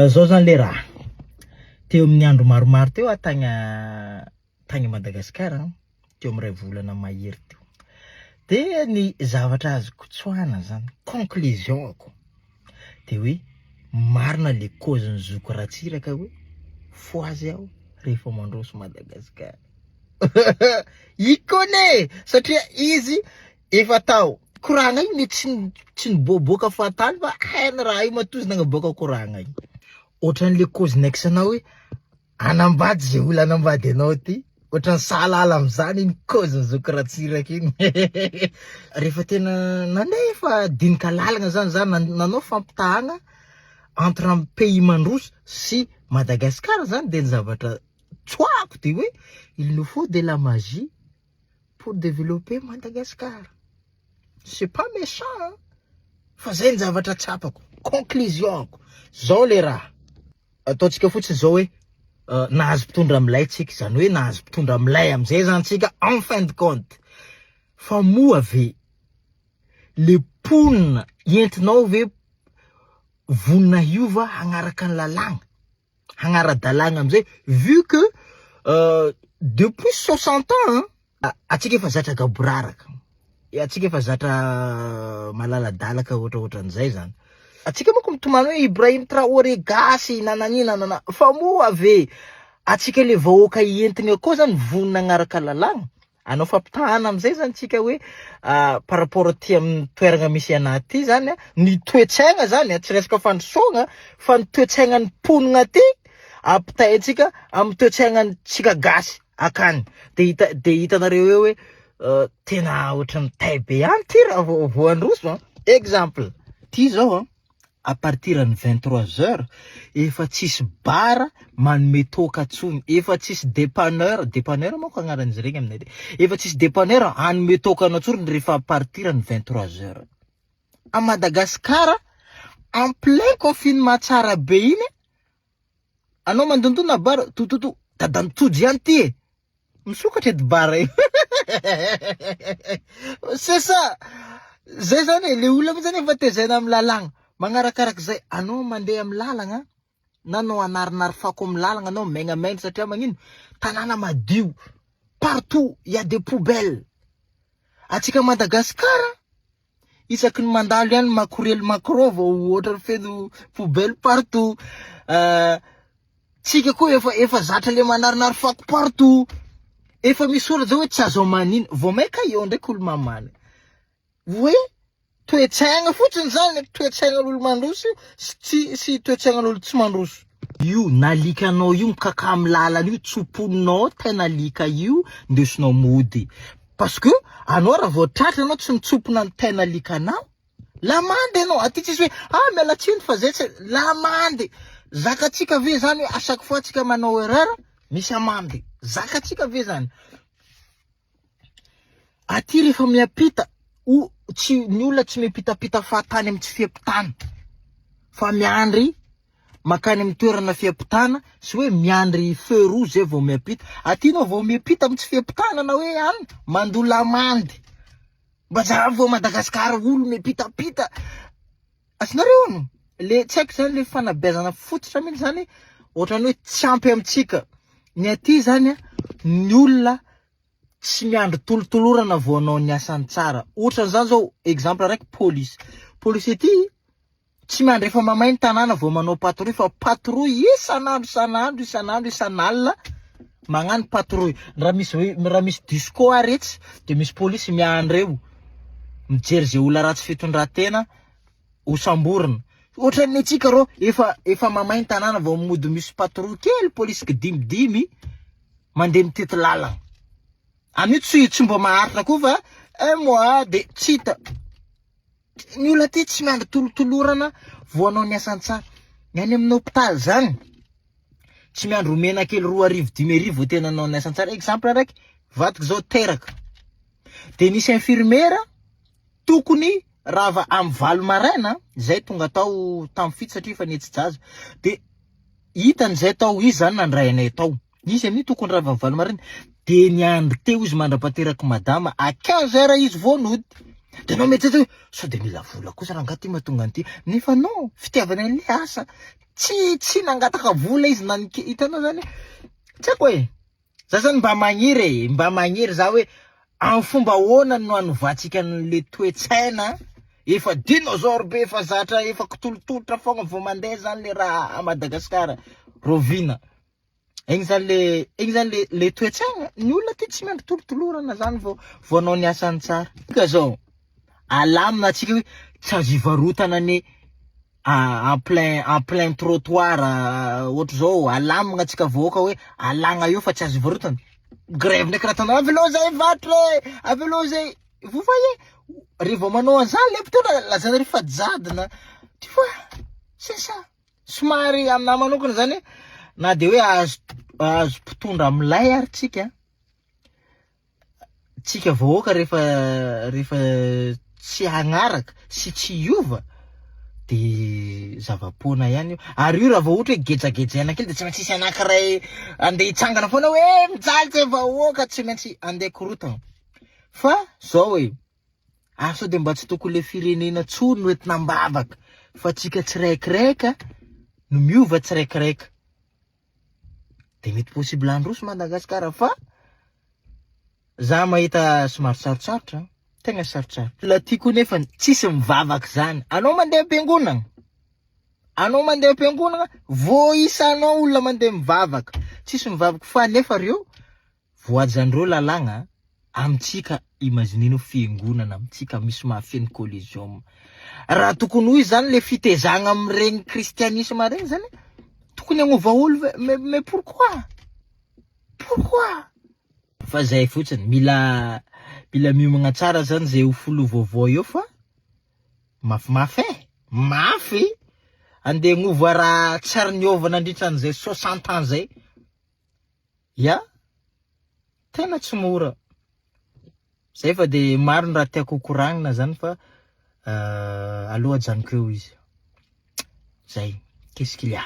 Zao zany le raha, teo amin'ny andro maromaro teo aho tagny tagny Madagasikara an, teo amin'ny iray volana mahery teo, de ny zavatra azoko tsoahana zany, conclusion-ko de hoe marina le cause-n'i zoky Ratsiraka hoe fohazy aho rehefa mandroso Madagasikara, il connait satria izy Efa tao. Koragna io mety tsy tsy niboaboaka fahatany fa hainy raha io matoa izy nagnaboaka koragna io. Ohatran'le cause-n'ny ex anao hoe hanambady ze olona hanambady anao ty. Ohatran'ny sahalalala am'zany iny cause-n'i zoky Ratsiraka iny. Rehefa tena nandefa dinika lalina zany za nanao fampitahagna entre ny pays mandroso sy Madagascar zany de ny zavatra tsoahako de hoe il nous faut de la magie. pour développer Madagascar. C'est pas méchant hein? Fa zay ny zavatra tsapako, conclusion-ko. Zao le raha. Ataontsika fotsiny zao hoe nahazo mpitondra milay tsika, zany hoe nahazo mpitondra milay amizay zany tsika en fin de compte. Fa moa ve le mponina entinao ve vonona hiova hagnaraka ny lalàgna? Hagnara-dalàgna amizay vu que depuis 60 ans atsika efa zatra gaboraraka, atsika efa zatra malaladalaka ohatraohatran'izay zany. Atsika manko mitomany hoe Ibrahim Traoré gasy nanania nanana fa moa ve atsika le vahoaka entigny akao zany vonona hagnaraka lalàgna? Hanao fampitahana amin'izay zany tsika hoe par rapport aty amin'ny toerana misy anah aty zany a, ny toe-tsaigna zany a, tsy resaka fandrosoagna fa ny toe-tsaignan'ny mponina aty ampitahaintsika amin'ny toe-tsaignantsika gasy akany de hita de hitanareo eo hoe tena ohatran'ny tay be ihany ty raha vao vao handroso an. Exemple, ty zao an, à partir ny 23 heures efa tsisy bar manome toaka tsony, efa tsisy dépanneur, dépanneur manko agnaran'izy regny aminay aty, efa tsisy dépanneur hanome toaka anao tsony rehefa à partir ny 23 heures. À Madagascar en plein confinement tsara be iny anao mandondona bar tototo dadan'i Tojo ihany ty e. Misokatra edy bar io. C'est ça. Zay zany e, le olona mihitsy zany efa tezaina amin'ny lalàgna. Magnarakarak'izay, anao mandeha amin'ny lalagna na anao anarinary fako amin'ny lalagna anao maignamaigna satria magnino? Tanàna madio. Partout il y a des poubelles. Atsika Madagascar isaky ny mandalo ihany makorely macro vao ohatran'ny feno poubelle partout. Tsika koa efa efa zatra le manarinary fako partout. Efa misy olona zao hoe tsy azo amanina. Vao maika eo ndraiky olo mamaly. Hoe toe-tsaigna fotsiny zany, toe-tsaignan'olo mandroso sy tsy sy toe-tsaignan'olo tsy mandroso. Io nalikanao io mikaka amin'ny lalana io tsoponinao tena alika io ndesinao mody. Parce que anao raha vao tratra anao tsy mitsopona ny tena alikanao, lamandy anao, aty tsisy hoe ah miala tsiny fa zay tsy, lamandy. Zakantsika ve zany hoe à chaque fois tsika manao erreur misy amandy, zakantsika ve zany? Aty rehefa miampita, o tsy ny olona tsy miampitapita fahatany amin'ny tsy fiampitana fa miandry mankany amin'ny toerana fiampitana sy hoe miandry feu rouge zay vao miampita. Aty anao vao miampita amin'ny tsy fiampitana na hoe any mandoa lamandy. Mba zany vao Madagascar olo miampitapita. Azonareo hono? Le tsy haiko zany le fanabeazana fototra mihitsy zany ohatran'ny hoe tsy ampy amintsika. Ny aty zany a, ny olona tsy miandry tolotolorana vao hanao ny asany tsara. Ohatran'izany zao exemple raiky polisy. Polisy aty tsy miandry efa mamay ny tanàna vao manao patrouille fa patrouille isan'andro isan'andro isan'andro isan'alina magnano patrouille. Raha misy hoe raha misy disco ary etsy de misy polisy miandry eo mijery ze olona ratsy fitondran-tena ho samborina. Ohatran'ny antsika rô efa efa mamay ny tanàna vao mody misy patrouille kely polisy kidimidimy mandeha mitety lalana. Amin'io tsy tsy mba maharitra koa fa un mois de tsy hita. Ny olona aty tsy miandry tolotolorana vao hanao ny asany tsara. Ny any amin'ny hopitaly zany tsy miandry omena kely 2000 5000 vao tena hanao ny asany tsara. Exemple raiky, vadiko zao teraka. De nisy infirmiera tokony rava amin'ny 8 maraina, zay tonga tao tamin'ny 7 satria efa nihetsi-jaza. De hitany zay tao, izy zany nandray anay tao. Izy amin'io tokony rava amin'ny 8 maraina. De niandry teo izy mandra-pahateraky madama, à 15 heures izy vao nody. De anao mieritreritra hoe sao de mila vola kosa rangahy ty mahatonga an'ity, nefa non, fitiavana an'le asa, tsy tsy nangataka vola izy na ny hitanao zany, tsy haiko e, za zany mba magniry e, mba magniry za hoe amin'ny fomba ahoana no hanovantsika an'le toe-tsaina efa dinosaure be efa zatra efa kitolotolotra foagna vao mandeha zany le raha à Madagasikara, rahoviana? Igny zany le igny zany le le toe-tsaigna, ny olona aty tsy miandry tolotolorana zany vao vao hanao ny asany tsara. Ka zao, alamina antsika hoe tsy azo ivarotana ny en plein en plein trottoir ohatr'izao, alamina antsika vahoaka hoe alagna eo fa tsy azo ivarotana. Grève ndraiky raha ataonao, avelao zay hivarotra e, avelao zay, vous voyez, rehefa manao an'zany le mpitondra lazainareo fa jadona, tu vois, c'est ça. Somary aminahy manokana zany na de hoe azo azo mpitondra milay ary tsika, tsika vahoaka rehefa rehefa tsy hagnaraka sy tsy hiova de zava-poana ihany io, ary io raha vao ohatra hoe gejagejaina kely de tsy maintsy hisy anakiray andeha hitsangana foana hoe mijaly zay vahoaka, tsy maintsy andeha korotana, fa zao e. Ary sao dia mba tsy tokony le firenena tsony no entina ambavaka fa tsika tsiraikiraika no miova tsiraikiraika de mety possible handroso Madagascar fa za mahita somary sarotsarotra tegna sarotsarotra. La tiako nefa tsisy mivavaka zany anao mandeha am-piangonana anao mandeha am-piangonana voaisanao olona mandeha mivavaka tsisy mivavaka fa nefa reo Voajan'ireo lalàgna amintsika imaginez-nao fiangonana amintsika misy mahafeno coliseum. Raha tokony ho izy zany le fitezagna amin'iregny kristianisma regny zany tokony hagnova olo ve mais mais pourquoi? Pourquoi? Fa zay fotsiny mila mila miomagna tsara zany zay ho filoha vaovao eo fa mafimafy e! Mafy! Andeha hagnova raha tsy ary niova nandritra an'izay 60 ans zay. Ya! Tena tsy mora. Zay fa de maro ny raha tiako ho koragnina zany fa aleo ajanoko eo izy. Zay, qu'est-ce qu'il y a?